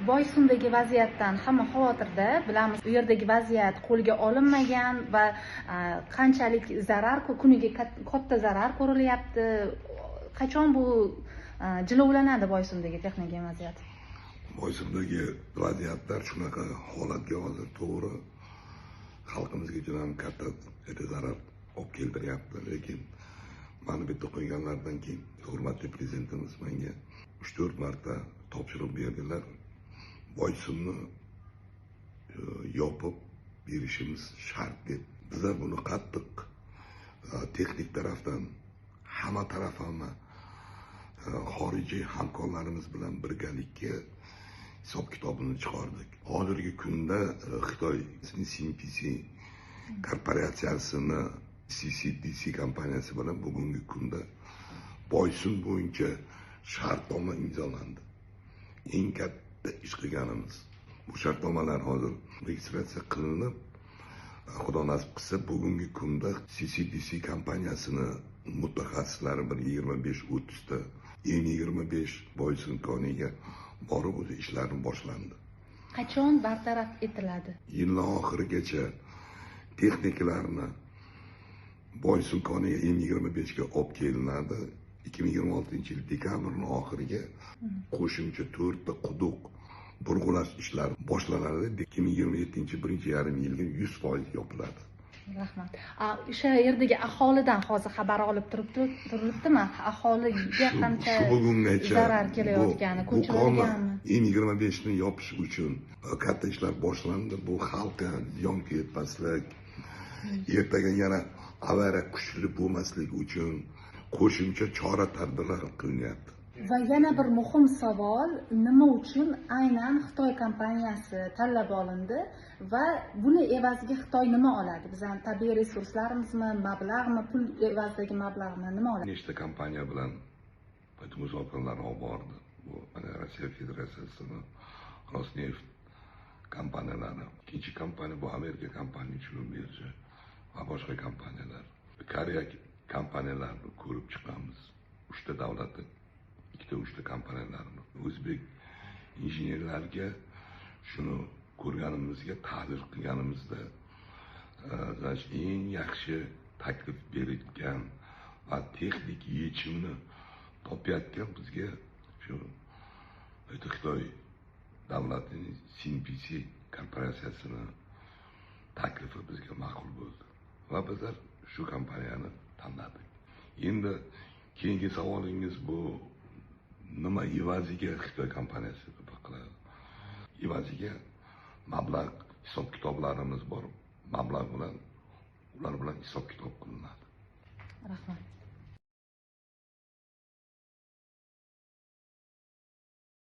Boysundagi vaziyatdan hamma xavotirda, bilamiz, u yerdagi vaziyat qo'lga olinmagan va qanchalik zarar, kuniga katta zarar ko'rilyapti. Qachon bu jilovlanadi Boysundagi texnogen vaziyat? Boysundagi vaziyatlar shunaqa holatga hozir, to'g'ri, xalqimizga juda ham katta zarar olib keltiryapti. Lekin mani bu yerda qo'yganlaridan keyin hurmatli prezidentimiz menga 3-4 marta topshiriq berdilar. Boysunni yopib berishimiz shart deb. Bizlar buni qattiq texnik tarafdan hamma taraflama xorijiy hamkorlarimiz bilan birgalikka hisob kitobini chiqardik. Hozirgi kunda Xitoy CNPC korporatsiyasini CCDC kompaniyasi bilan bugungi kunda Boysun bo'yicha shartnoma imzolandi. Eng katta ish qilganimiz. Bu shartnomalar hozir registratsiya qilinib, Xudo nasib qilsa, bugungi kunda CCDC kompaniyasini mutaxassislari bir 25-30 ta M25 Boysun koniga borib, o'zi ishlari boshlandi. Qachon bartaraf etiladi? Yilning oxirigacha texniklarni Boysun koniga M25 ga olib kelinadi. 2026 yil dekabrning oxiriga qo'shimcha to'rtta quduq burg'ulash ishlari boshlanadi. 2027 birinchi yarim yilga 100% yopiladi. Rahmat. O'sha yerdagi aholidan hozir xabar olib turilibdimi? Aholiga qancha Shu bugungacha zarar kelayotgani, bu koni ko'chirilganmi? M25 ni yopish uchun katta ishlar boshlandi. Bu xalqqa ziyon yetmaslik, ertaga yana avariya kuchli bo'lmasligi uchun qo'shimcha chora tadbirlar qilinyapti. Va yana bir muhim savol: nima uchun aynan Xitoy kompaniyasi tanlab olindi va buni evaziga Xitoy nima oladi? Bizani tabiiy resurslarimizmi, mablag'mi, pul evazidagi mablag'mi, nima oladi? Nechta kompaniya bilan muzokaralar olib bordi. Bu mana Rossiya Federatsiyasini Rosneft kompaniyalari, ikkinchi kompaniya bu Amerika kompaniyasi Schlumberger va boshqa kompaniyalar, Koreya kompaniyalarini ko'rib chiqamiz. Uchta davlatni ikkita, uchta kompaniyalarni o'zbek injenerlarga shuni ko'rganimizga, tahlil qilganimizda, значит, eng yaxshi taklif berilgan va texnik yechimni topayotgan bizga shu Xitoy davlatining CNPC korporatsiyasini taklifi bizga ma'qul bo'ldi va bizlar shu kompaniyani tanladik. Endi keyingi savolingiz, bu nima evaziga Xitoy kompaniyasi qiladi? Evaziga mablag', hisob kitoblarimiz bor, mablag' bilan ular bilan hisob kitob qilinadi. Rahmat.